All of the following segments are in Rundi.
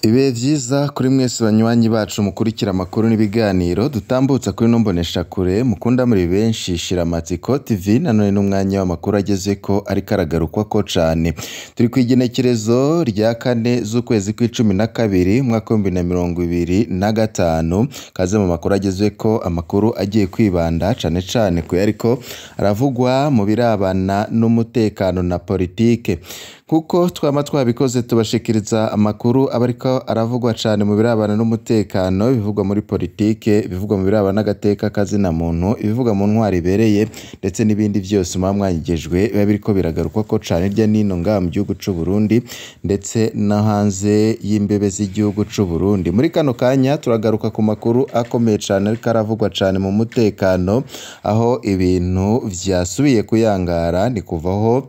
Ibihe vyiza kuri mwese banywanyi bacu mukurikira amakuru n'ibiganiro dutambutsa kuri ino mboneshakure mukunda muri benshi Shiramatsiko TV. Nanone n'umwanya w'amakuru agezeko ariko aragarukwako cane. Turi kw'igenekerezo rya 4 z'ukwezi kw'icumi na kabiri, umwaka w'2025. Kaze mu makuru agezweko, amakuru agiye kwibanda cane cane kuyariko aravugwa mu birabana n'umutekano na politike. Kuko twama twabikoze, tubashikiriza amakuru aba ariko aravugwa cane mu birabana n'umutekano, ibivugwa muri politike, ibivugwa mu birabana n'agateka kazina muntu, ibivugwa mu ntwaro ibereye, ndetse n'ibindi vyose muba mwanyigejwe biba biriko biragarukwako cane hirya n'ino ngaha mu gihugu c'Uburundi ndetse no hanze y'imbebe z'igihugu c'Uburundi. Muri kano kanya turagaruka ku makuru akomeye cane ariko aravugwa cane mu mutekano, aho ibintu vyasubiye kuyangara. Ni kuva aho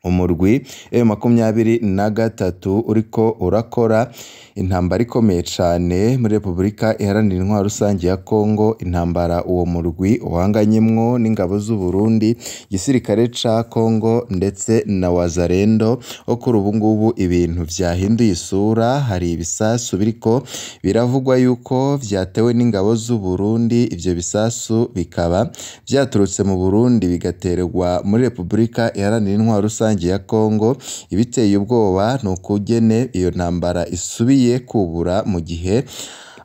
umurwi M23 uriko urakora intambara ikomeye cane muri Repubulika Iharanira Intwaro Rusangi ya Kongo, intambara uwo murwi uhanganyemwo n'ingabo z'Uburundi, igisirikare ca Kongo ndetse na Wazalendo, aho kuri ubu ngubu ibintu vyahinduye isura. Hari ibisasu biriko biravugwa yuko vyatewe n'ingabo z'Uburundi, ivyo bisasu bikaba vyaturutse mu Burundi bigaterwa muri Repubulika Iharanira Intwaro Rusangi ya Kongo. Ibiteye ubwoba ni ukugene iyo ntambara isubiye kubura mu gihe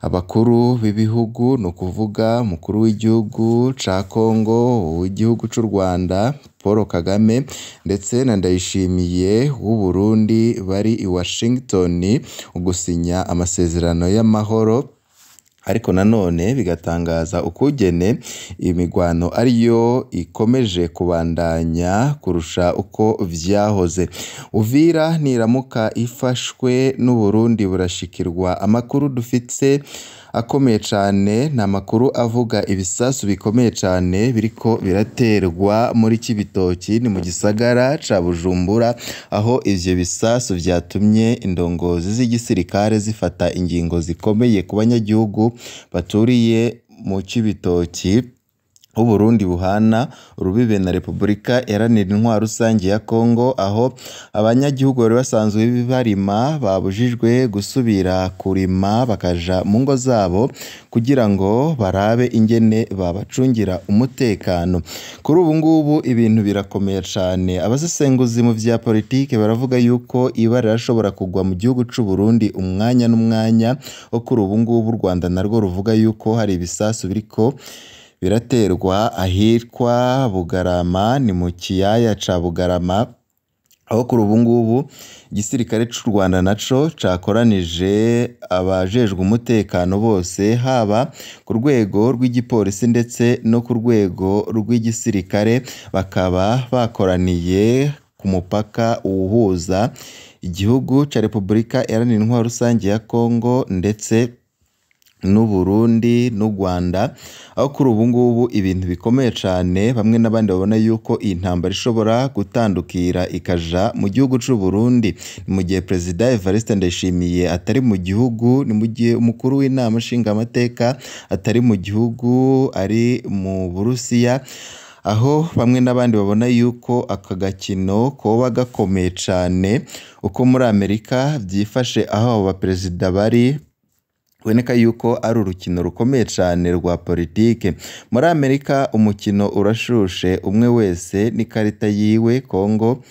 abakuru b'ibihugu, ni ukuvuga umukuru w'igihugu ca Kongo, uw'igihugu c'u Rwanda Paul Kagame ndetse na Ndayishimiye w'Uburundi, bari i Washington gusinya amasezerano y'amahoro, ariko nanone bigatangaza ukugene imigwano ariyo ikomeje kubandanya kurusha uko vyahoze. Uvira niramuka ifashwe n'Uburundi burashikirwa. Amakuru dufise akomeye cane ni amakuru avuga ibisasu bikomeye cane biriko biraterwa muri Cibitoki, ni mu gisagara ca Bujumbura, aho ivyo bisasu vyatumye indongozi z'igisirikare zifata ingingo zikomeye ku banyagihugu baturiye mu Cibitoki, Uburundi buhana urubibe na Repubulika Iharanira Intwaro Rusangi ya Kongo, aho abanyagihugu bari basanzwe barima babujijwe gusubira kurima, bakaja mu ngo zabo kugira ngo barabe ingene babacungira umutekano. Kuri ubu ngubu ibintu birakomeye cane. Abasesenguzi mu vya politike baravuga yuko ibara rirashobora kugwa mu gihugu c'Uburundi umwanya n'umwanya, aho kuri ubu ngubu u Rwanda narwo ruvuga yuko hari ibisasu biriko biraterwa ahitwa Bugarama, ni mu kiyaya ca Bugarama, aho kuri ubu ngubu igisirikare c'u Rwanda naco cakoranije abajejwe umutekano bose, haba ku rwego rw'igipolisi ndetse no ku rwego rw'igisirikare, bakaba bakoraniye ku mupaka uwuhuza igihugu ca Repubulika Iharanira Intwaro Rusangi ya Kongo ndetse n'Uburundi n'u Rwanda, aho kuri ubu ngubu ibintu bikomeye cane. Bamwe n'abandi babona yuko iyi ntambara ishobora gutandukira ikaja mu gihugu c'Uburundi, ni mu gihe Perezida Evariste Ndayishimiye atari mu gihugu, ni mu gihe umukuru w'inama nshingamateka atari mu gihugu, ari mu Burusiya, aho bamwe n'abandi babona yuko aka gakino koba gakomeye cane. Uko muri Amerika vyifashe, aho abo baperezida bari, biboneka yuko ari urukino rukomeye cane rwa politike. Muri Amerika umukino urashushe, umwe wese n'ikarita yiwe. Kongo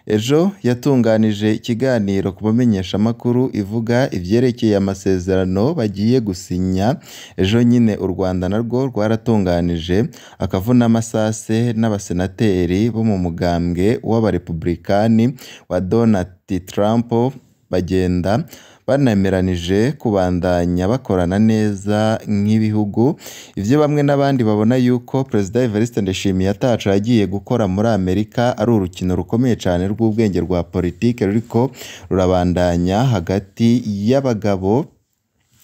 ejo yatunganije ikiganiro ku bamenyeshamakuru ivuga ivyerekeye amasezerano bagiye gusinya ejo nyine. U Rwanda narwo rwaratunganije akavunamasase n'abasenateri bo mu mugambwe w'abarepublikani wa Donald Trump, bagenda banemeranije kubandanya bakorana neza nk'ibihugu. Ivyo bamwe n'abandi babona yuko Perezida Evariste Ndayishimiye ataco yagiye gukora muri Amerika, ari urukino rukomeye cane rw'ubwenge rwa politike ruriko rurabandanya hagati y'abagabo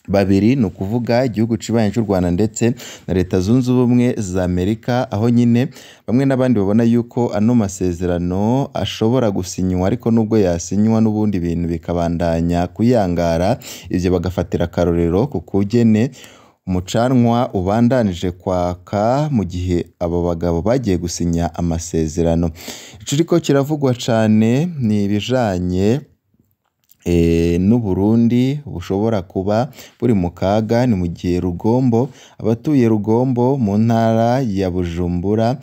babiri, ni ukuvuga igihugu cibanyi c'u Rwanda ndetse na Leta Zunze Ubumwe za Amerika, aho nyine bamwe n'abandi babona yuko ano masezerano ashobora gusinywa, ariko nubwo yasinywa n'ubundi ibintu bikabandanya kuyangara. Ivyo bagafatira akarorero ku kugene umucanwa ubandanije kwaka mu gihe abo bagabo bagiye gusinya amasezerano. Ikiriko kiravugwa cane ni ibijanye n'u Burundi bushobora kuba buri mu kaga. Ni mu gihe Rugombo, abatuye Rugombo mu ntara ya Bujumbura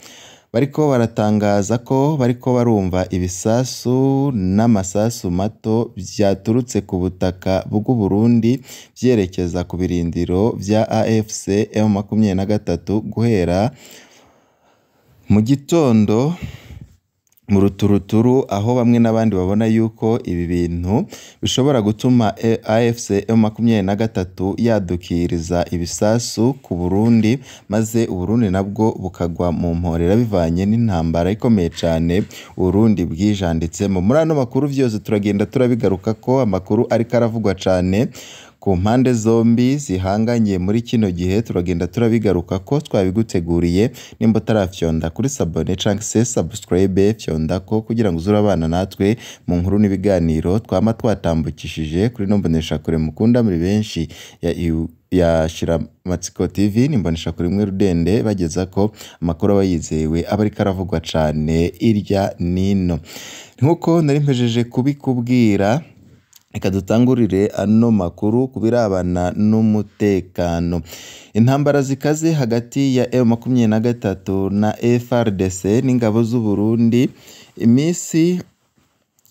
bariko baratangaza ko bariko barumva ibisasu n'amasasu mato vyaturutse ku butaka bw'u Burundi vyerekeza ku birindiro vya AFC M23 guhera mu gitondo mu ruturuturu, aho bamwe n'abandi babona yuko ibi bintu bishobora gutuma AFC M23 yadukiriza ibisasu ku Burundi, maze Uburundi nabwo bukagwa mu mporera bivanye n'intambara ikomeye cane Uburundi bwijanditsemo. Muri ano makuru vyose turagenda turabigaruka ko amakuru ariko aravugwa cane ku mpande zombi zihanganye muri kino gihe, turagenda turabigaruka ko twabiguteguriye. Nimba utarafyonda kuri sabone canke se subscribe, fyonda ko kugira ngo uzurabana natwe mu nkuru n'ibiganiro twama twatambukishije kuri no mboneshakure mukunda muri benshi ya Shiramatsiko TV. N'imboneshakure imwe rudende bageza ko amakuru aba yizewe, aba ariko aravugwa cane irya nino. Nkuko nari mpejeje kubikubwira, reka dutangurire ano makuru ku birabana n'umutekano. Intambara zikaze hagati ya M23 na FARDC n'ingabo z'u Burundi imisi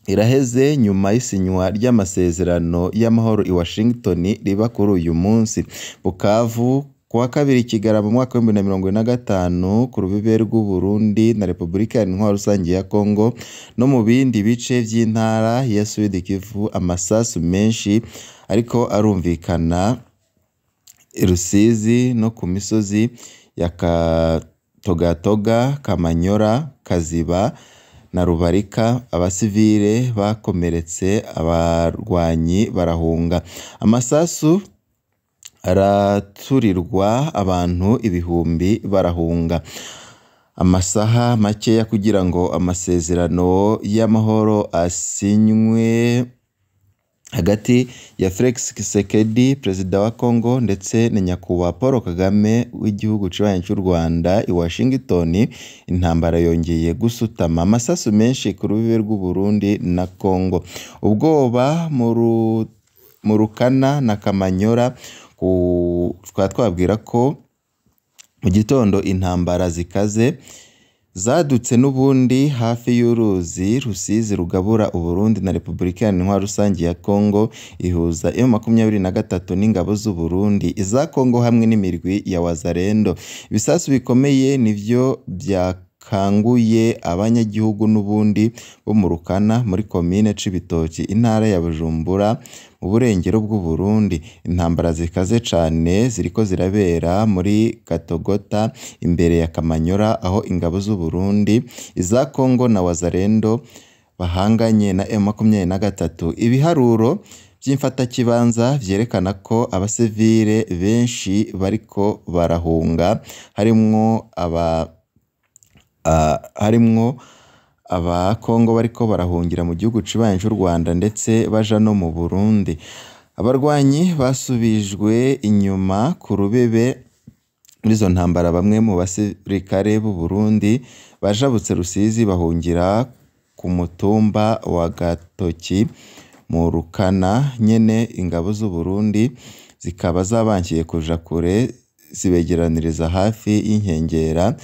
iraheze nyuma y'isinywa ry'amasezerano y'amahoro i Washington riba kuri uyu munsi. Bukavu kuwa kabiri Kigarama mu mwaka w'ibihumbi na mirongo ine na gatanu, ku rubibe rw'u Burundi na Repubulika Iharanira Rusange ya Kongo no mu bindi bice vy'intara ya Sud Kivu, amasasu menshi ariko arumvikana i Rusizi no ku misozi ya Katogatoga, Kamanyora, Kaziba na Rubarika. Abasivile bakomeretse, abarwanyi barahunga. Amasasu araturirwa, abantu ibihumbi barahunga. Amasaha makeya kugira ngo amasezerano y'amahoro asinywe hagati ya Felix Tshisekedi perezida wa Congo ndetse na nyakubahwa Paul Kagame w'igihugu kibanyi cy'u Rwanda i Washington, intambara yongeye gusutama. Amasasu menshi ku rubibe rw'u Burundi na Congo. Ubwoba mu Rukana na Kamanyora. Tukaba twabwira ko mu gitondo intambara zikaze zadutse n'ubundi hafi y'uruzi Rusizi rugabura Uburundi na Repubulika Iharanira Rusange ya Kongo, ihuza M23 n'ingabo z'u Burundi, iza Kongo hamwe n'imirwi ya Wazalendo. Ibisasu bikomeye nivyo byakanguye abanyagihugu n'ubundi bo mu Rukana muri komine Cibitoki, intara ya Bujumbura, mu burengero bw'u Burundi. Intambara zikaze cane ziriko zirabera muri Katogota imbere ya Kamanyora, aho ingabo z'u Burundi, iza Kongo na Wazalendo bahanganye na M23. Ibiharuro vy'imfatakibanza vyerekana ko abasivile benshi bariko barahunga, harimwo aba Kongo bariko barahungira mu gihugu cibanyi c'u Rwanda ndetse baja no mu Burundi. Abarwanyi basubijwe inyuma ku rubebe muri izo ntambara. Bamwe mu basirikare b'u Burundi bajabutse Rusizi bahungira ku mutumba wa Gatoki mu Rukana nyene. Ingabo z'u Burundi zikaba zabankiye kuja kure, zibegeraniriza hafi y'inkengera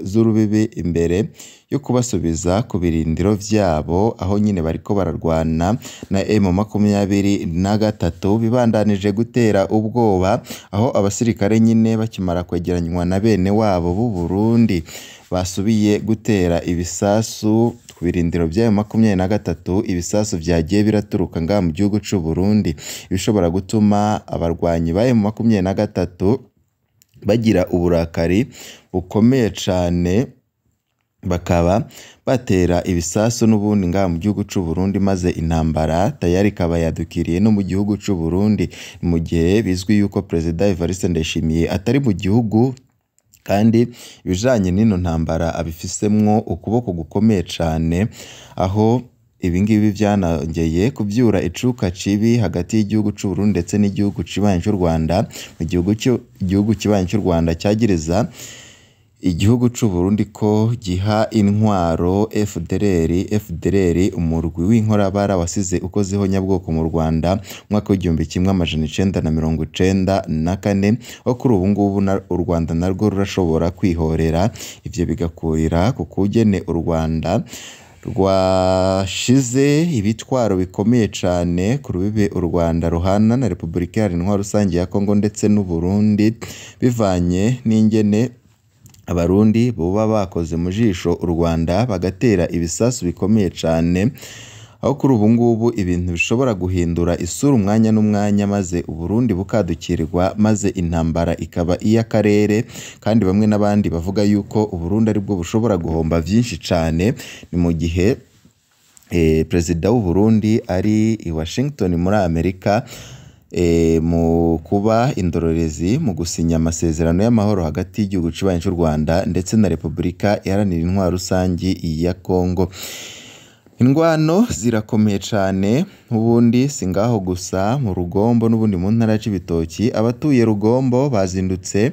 z'urubibe imbere yo kubasubiza ku birindiro vyabo, aho nyine bariko bararwana na M23. Bibandanije gutera ubwoba, aho abasirikare nyine bakimara kwegeranywa na bene wabo b'u Burundi basubiye gutera ibisasu ku birindiro vya M23. Ibisasu vyagiye biraturuka ngaha mu gihugu c'u Burundi, ibishobora gutuma abarwanyi ba M23 bagira uburakari bukomeye cane, bakaba batera ibisasu n'ubundi ngaha mu gihugu c'u Burundi, maze intambara tayari ikaba yadukiriye no mu gihugu c'u Burundi, mu gihe bizwi yuko Perezida Evariste Ndayishimiye atari mu gihugu kandi ibijanye n'ino ntambara abifisemwo ukuboko gukomeye cane, aho ibingibi vyanongeye kuvyura icuka cibi hagati y'igihugu c'u Burundi ndetse n'igihugu cibanyi c'u Rwanda. Mu gihugu kibanyi c'u Rwanda cyagiriza igihugu c'u Burundi ko giha intwaro FDLR, umurwi w'inkorabara wasize ukozeho nyabwoko mu Rwanda mu mwaka w'1994, aho kuri ubu ngubu u Rwanda narwo rurashobora kwihorera, ivyo bigakurira ku kugene u Rwanda rwashize ibitwaro bikomeye cane ku rubibe u Rwanda ruhana na Repubulika Iharanira Intwaro Rusange ya Kongo ndetse n'u Burundi, bivanye n'ingene Abarundi boba bakoze mu jisho u Rwanda bagatera ibisasu bikomeye cane, aho kuri ubu ngubu ibintu bishobora guhindura isura umwanya n'umwanya, maze Uburundi bukadukirwa, maze intambara ikaba iy'akarere, kandi bamwe n'abandi bavuga yuko Uburundi aribwo bushobora guhomba vyinshi cane. Ni mu gihe Perezida w'u Burundi ari i Washington muri Amerika mu kuba indorerezi mu gusinya amasezerano y'amahoro hagati y'igihugu cibanyi c'u Rwanda ndetse na Repubulika Iharanira Intwaro Rusangi ya Kongo. Ingwano zirakomeye cane, ubundi si ngaho gusa mu Rugombo n'ubundi mu ntara ya Cibitoki, abatuye Rugombo bazindutse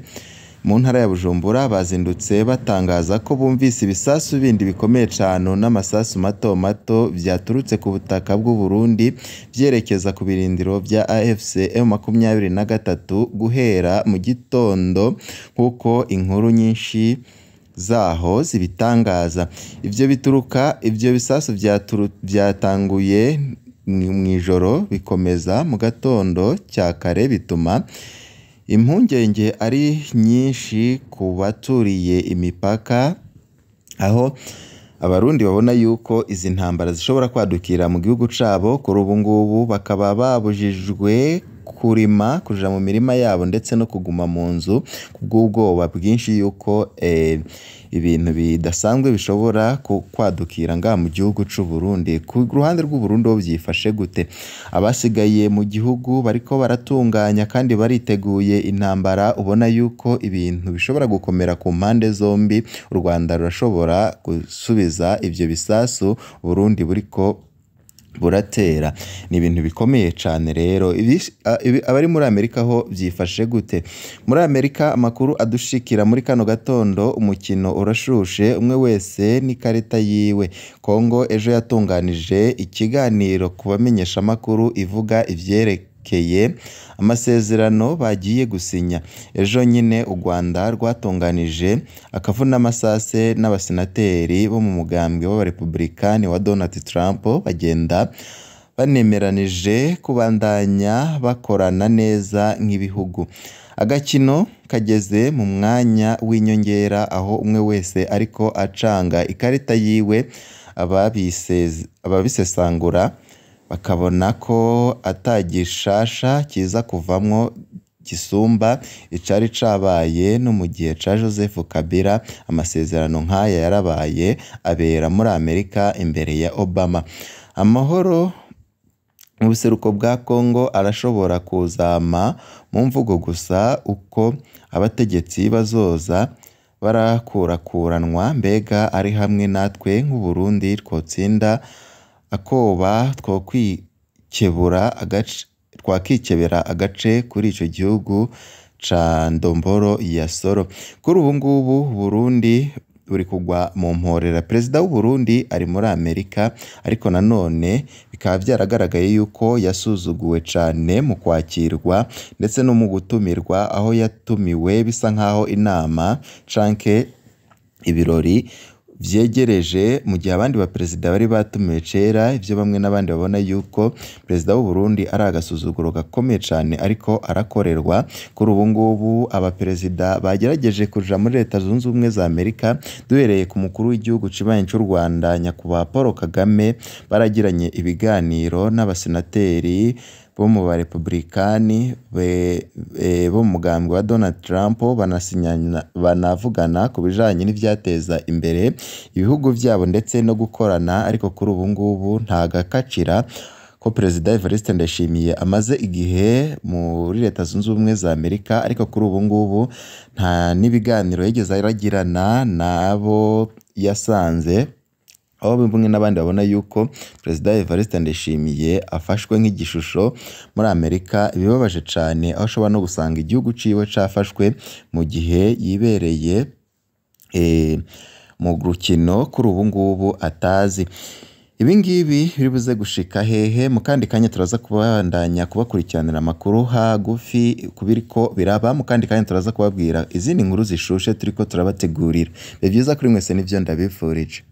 mu ntara ya Bujumbura bazindutse batangaza ko bumvise ibisasu bindi bikomeye cane n'amasasu mato mato vyaturutse ku butaka bw'u Burundi vyerekeza ku birindiro vya AFC M23 guhera mu gitondo, nk'uko inkuru nyinshi zaho zibitangaza. Ivyo bituruka ivyo bisasu vyatanguye mw'ijoro bikomeza mu gatondo cya kare, bituma impungenge ari nyinshi ku baturiye imipaka, aho Abarundi babona yuko izi ntambara zishobora kwadukira mu gihugu cabo. Kuri ubu ngubu bakaba babujijwe kurima, kuja mu mirima yabo ndetse no kuguma mu nzu kubw'ubwoba bwinshi yuko ibintu bidasanzwe bishobora kwadukira ngaha mu gihugu c'u Burundi. Ku ruhande rw'u Burundi ho vyifashe gute? Abasigaye mu gihugu bariko baratunganya kandi bariteguye intambara, ubona yuko ibintu bishobora gukomera ku mpande zombi. U Rwanda rurashobora gusubiza ivyo bisasu Burundi buriko buratera. Ni ibintu bikomeye cane rero. Abari muri Amerika ho vyifashe gute? Muri Amerika amakuru adushikira muri kano gatondo, umukino urashushe, umwe wese n'ikarita yiwe. Kongo ejo yatunganije ikiganiro ku bamenyeshamakuru ivuga ivyerekeye amasezerano bagiye gusinya. Ejo nyine u Rwanda rwatunganije akavunamasase n'abasenateri bo mu mugambwe w'abarepublikani wa Donald Trump, bagenda banemeranije kubandanya bakorana neza nk'ibihugu. Agakino kageze mu mwanya w'inyongera, aho umwe wese ariko acanga ikarita yiwe, ababisesangura bakabona ko atagishasha kiza kuvamwo gisumba icari cabaye no mu gihe ca Joseph Kabila. Amasezerano nk'aya yarabaye abera muri Amerika imbere ya Obama. Amahoro mu buseruko bwa Kongo arashobora kuzama mu mvugo gusa uko abategetsi bazoza barakurakuranwa, mbega ari hamwe natwe nk'u Burundi twotsinda akoba twakikebera agace kuri ico gihugu ca Ndomboro ya Soro. Kuri ubu ngubu Burundi buri kugwa mu mporera. Perezida w'u Burundi ari muri Amerika, ariko nanone bikaba vyaragaragaye yuko yasuzuguwe cane mu kwakirwa ndetse no mu gutumirwa, aho yatumiwe bisa nkaho inama canke ibirori vyegereje, mu gihe abandi baperezida bari batumiwe kera. Ivyo bamwe n'abandi babona yuko perezida w'u Burundi ari agasuzuguro gakomeye cane ariko arakorerwa. Kuri ubu ngubu abaperezida bagerageje kuja muri Leta Zunze Ubumwe za Amerika, duhereye ku mukuru w'igihugu cibanyi c'u Rwanda Nyakubahwa Paul Kagame, baragiranye ibiganiro n'abasenateri bo mu barepublikani bo mu mugambwe wa Donald Trump, banavugana ku bijanye n'ivyateza imbere ibihugu vyabo ndetse no gukorana. Ariko kuri ubu ngubu nta gakacira ko Perezida Evariste Ndayishimiye amaze igihe muri Leta Zunze Ubumwe za Amerika, ariko kuri ubu ngubu nta n'ibiganiro yigeze aragirana n'abo yasanze, aho bamwe n'abandi babona yuko Perezida Evariste Ndayishimiye afashwe nk'igishusho muri Amerika. Ibibabaje cane aho ashobora no gusanga igihugu ciwe cafashwe mu gihe yibereye mu rukino kuri ubu ngubu atazi. Ibi ngibi biri buze gushika hehe? Mu kandi kanya turaza kubandanya kubakurikiranira amakuru hagufi kubiriko biraba. Mu kandi kanya turaza kubabwira izindi nkuru zishushe turiko turabategurira. Bibe vyiza kuri mwese nivyo ndabifurije.